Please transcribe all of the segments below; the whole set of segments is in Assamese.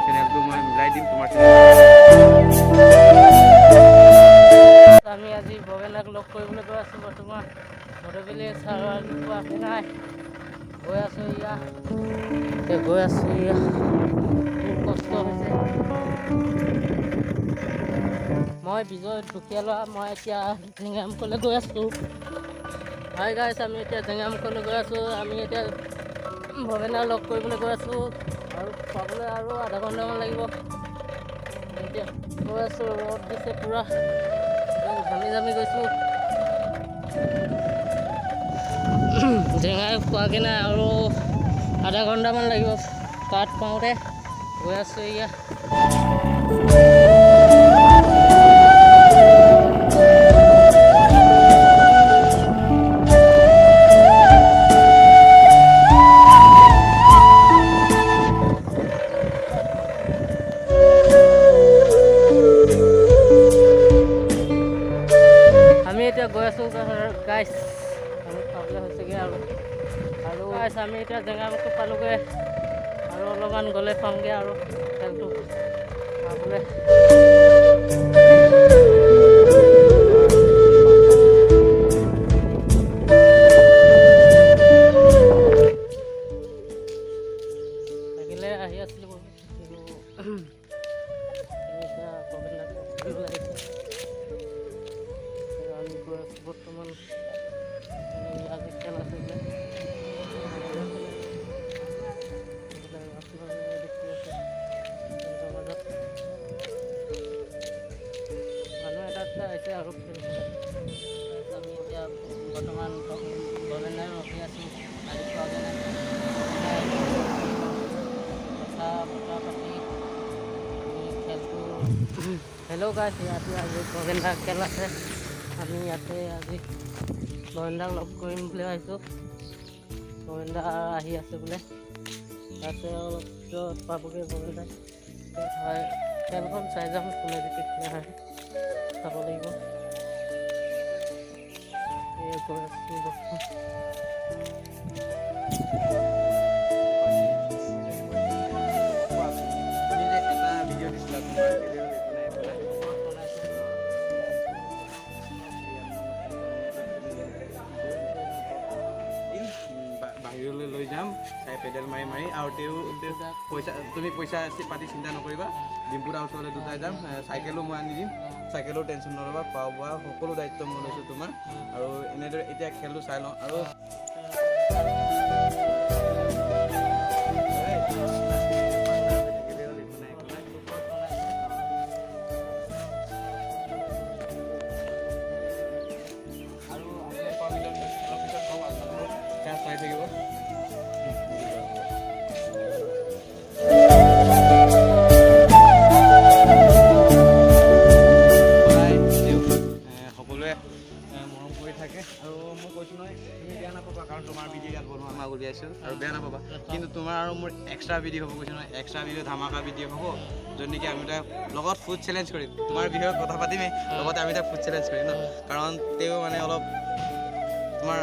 চেনেলটো মই মিলাই দিম তোমাৰ। আমি আজি ভৱেনাক লগ কৰিবলৈ গৈ আছোঁ। বৰ্তমান মধুবেলি ছাৰ পোৱাহি নাই। গৈ আছোঁ ইয়া, এতিয়া গৈ আছোঁ ইয়া। খুব কষ্ট হৈছে। মই বিজয়, দুখীয়া ল'ৰা। মই এতিয়া জেঙামুখলৈ গৈ আছোঁ। হাই গাইছ, আমি এতিয়া জেঙামুখলৈ গৈ আছোঁ। আমি এতিয়া ভৱেনাক লগ কৰিবলৈ গৈ আছোঁ আৰু পাবলৈ আৰু আধা ঘণ্টামান লাগিব। এতিয়া গৈ আছোঁ, ৰ'দ দিছে পূৰা, একদম ঘামি জামি গৈছোঁ। জেঙাই পোৱাগৈ নাই, আৰু আধা ঘণ্টামান লাগিব তাত পাওঁতে। গৈ আছোঁ এয়া। আমি এতিয়া গৈ আছোঁ গাইছ, আমি পাবলৈ হৈছেগৈ আৰু। আৰু গাইছ, আমি এতিয়া জেঙামুখো পালোগৈ আৰু অলপমান গ'লে পামগৈ আৰু খেলটো পাবলৈ। থাকিলে আহি আছিলোঁ, কিন্তু এতিয়া ভৱেনাক কৰিবলৈ আহিছোঁ। আমি গৈ আছোঁ বৰ্তমান। মানে আজি খেল আছে বোলে। এইবিলাক আপোনালোকে দেখি আছে, খেলৰ মাজত মানুহ এটা দুটা আহিছে আৰু খেল খেলে। আমি এতিয়া বৰ্তমান ভৱেনাই ৰখি আছোঁ, আহি পোৱাগৈ নাই। ভৱেনাই কথা বতৰা পাতি আমি খেলটো। হেল্ল' গাইছ, ইয়াতে আজি ভৱেনদাৰ খেল আছে। আমি ইয়াতে আজি ভৱেনদাক লগ কৰিম বুলি ভাবিছোঁ। ভৱেনদা আহি আছে বোলে, তাতে অলপ পিছত পাবগৈ ভৱেনদাই। হয়, খেলখন চাই যাম, কোনে জিকে কোনে হাৰে চাব লাগিব। এই গৈ আছোঁ বৰ্তমান। তুমি যে এটা ভিডিঅ' দিছিলা তোমাৰ, একো নাই, একো নাই। বনাইছোঁ। বাহিৰলৈ লৈ যাম চাই, পেডেল মাৰি মাৰি। আৰু তেওঁ পইচা, তুমি পইচা পাতি চিন্তা নকৰিবা। ডিম্পুদাৰ ওচৰলৈ দুটাই যাম। চাইকেলো মই আনি দিম, চাইকেলো টেনশ্যন নল'বা। খোৱা বোৱা সকলো দায়িত্ব মই লৈছোঁ তোমাৰ। আৰু এনেদৰে এতিয়া খেলটো চাই লওঁ আৰু আৰু অলপ পিছত কম আপোনালোকক, খেল চাই থাকিব। সদায় তেওঁক সকলোৱে মৰম কৰি থাকে। আৰু মই কৈছোঁ নহয়, তুমি বেয়া নাপাবা, কাৰণ তোমাৰ ভিডিঅ' ইয়াত বনোৱা মই উলিয়াইছোঁ আৰু বেয়া নাপাবা। কিন্তু তোমাৰ আৰু মোৰ এক্সট্ৰা ভিডিঅ' হ'ব, কৈছোঁ নহয়, এক্সট্ৰা ভিডিঅ', ধামাকা ভিডিঅ' হ'ব, য'ত নেকি আমি তাই লগত ফুড চেলেঞ্জ কৰিম। তোমাৰ বিষয়ে কথা পাতিমেই, লগতে আমি তাই ফুড চেলেঞ্জ কৰিম ন, কাৰণ তেওঁ মানে অলপ তোমাৰ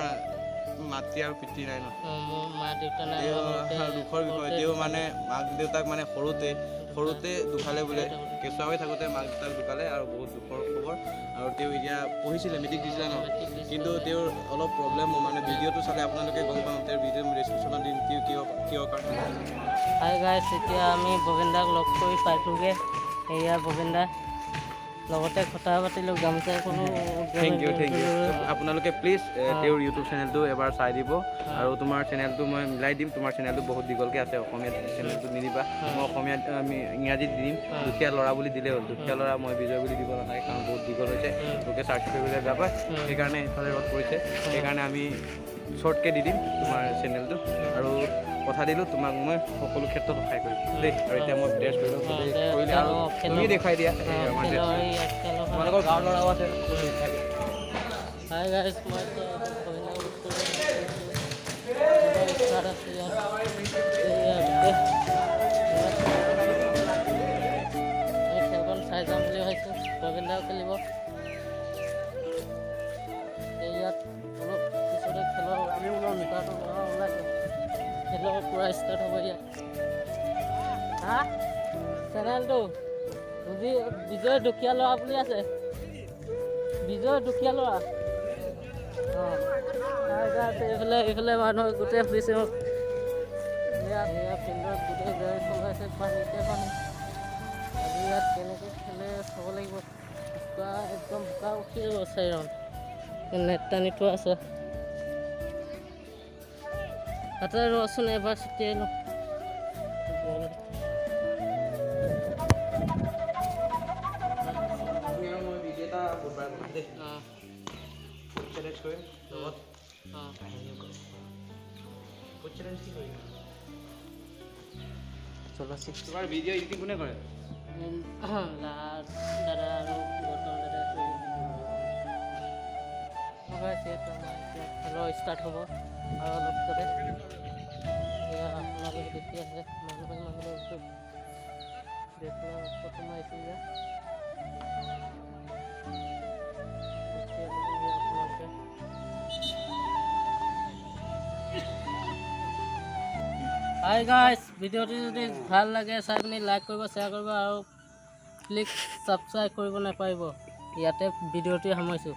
মাতৃ আৰু পিতৃ নাই ন। মোৰ মা দেউতা নাই। তেওঁ দুখৰ বিষয়, তেওঁ মানে মাক দেউতাক মানে সৰুতে সৰুতে ঢুকালে বোলে, কেঁচুৱা হৈ থাকোঁতে মাক দেউতাক ঢুকালে আৰু বহুত দুখৰ খবৰ। আৰু তেওঁ এতিয়া পঢ়িছিলে, মেট্ৰিক দিছিলে ন, কিন্তু তেওঁৰ অলপ প্ৰব্লেম, মানে ভিডিঅ'টো চালে আপোনালোকে গম পাম, তেওঁৰ ভিডিঅ' মই ডিছক্ৰিপশ্যনত দিম, তেওঁ কিয় কিয় কাৰণে। হাই গাইছ, এতিয়া আমি ভৱেনদাক লগ কৰি পাইছোঁগৈ। এয়া ভৱেনদা, লগতে কথা পাতিলোঁ, গামোচা এখনো। Thank U, thank U. আপোনালোকে প্লিজ তেওঁৰ ইউটিউব চেনেলটো এবাৰ চাই দিব। আৰু তোমাৰ চেনেলটো মই মিলাই দিম। তোমাৰ চেনেলটো বহুত দীঘলকৈ আছে, অসমীয়া চেনেলটো নিদিবা, মই অসমীয়াত, আমি ইংৰাজীত দি দিম। দুখীয়া ল'ৰা বুলি দিলেই হ'ল, দুখীয়া ল'ৰা মই বিজয় বুলি দিব নালাগে, কাৰণ বহুত দীঘল হৈছে, লোকে চাৰ্চ কৰিবলৈ বেয়া পায়। সেইকাৰণে ইফালে ৰ'দ পৰিছে, সেইকাৰণে আমি শ্বৰ্টকৈ দি দিম তোমাৰ চেনেলটো। আৰু কথা দিলোঁ তোমাক, মই সকলো ক্ষেত্ৰত সহায় কৰিম দেই। আৰু এতিয়া মই ড্ৰেছ কৰিলোঁ কৰিলে আৰু তুমি দেখুৱাই দিয়া এই আমাৰ ড্ৰেছ। তোমালোকৰ গাঁৱৰ ল'ৰাও আছে থাকে। হাই গাইছ, মই এতিয়া ভৱেনদাক লগ কৰিব ষ্টাৰ্ট আছে ইয়াত। এয়া গোটেই আমি খেলখন চাই যাম বুলি ভাবিছোঁ। ভৱেনদাও খেলিব। এই ইয়াত অলপ পিছতে খেলৰ আমি ওলাম। ষ্টাৰ্ট হ'ব। অঁ, ওলাইছোঁ। খেলৰ পূৰা ষ্টাৰ্ট হ'ব ইয়াত। হা। চেনেলটো বুজি বিজয় দুখীয়া ল'ৰা বুলি আছে, বিজয় দুখীয়া ল'ৰা। অঁ, এইফালে এইফালে মানুহ গোটেই ফুৰিছে। এয়া এয়া ফিল্ডত গোটেই গাড়ী চলাইছে, পানীতে পানী। আজি ইয়াত কেনেকৈ খেলে চাব লাগিব। বোকা, একদম বোকা উঠি যাব। চাৰি ৰাউণ্ড নেট টানি থোৱা আছে তাতে। ৰচোন, এবাৰ ছটিয়াই লওঁ বল। তুমি আৰু মই ভিডিঅ' এটা বুধবাৰে বনাম দেই। অঁ। ফুড চেলেঞ্জ কৰিম লগত। অঁ। কাহিনীও কৰিম। ফুড চেলেঞ্জ কি কৰিম? চলচ্চিত্ৰ। তোমাৰ ভিডিঅ' এডিটিং কোনে কৰে? দাদা আৰু গৌতম দাদা। যিহেতু আমাৰ এতিয়া খেলৰ ষ্টাৰ্ট হ'ব আৰু অলপ পিছতে। এয়া আপোনালোকে দেখি আছে, মানুহ মানুহ দেখি ফটো মাৰিছে। ইয়াত দেখি আছে আপোনালোকে। হাই গাইছ, ভিডিঅ'টো যদি ভাল লাগে চাই পিনি লাইক কৰিব, শ্বেয়াৰ কৰিব আৰু প্লিজ ছাবস্ক্ৰাইব কৰিব নাপাহৰিব। ইয়াতে ভিডিঅ'টো সামৰিছোঁ।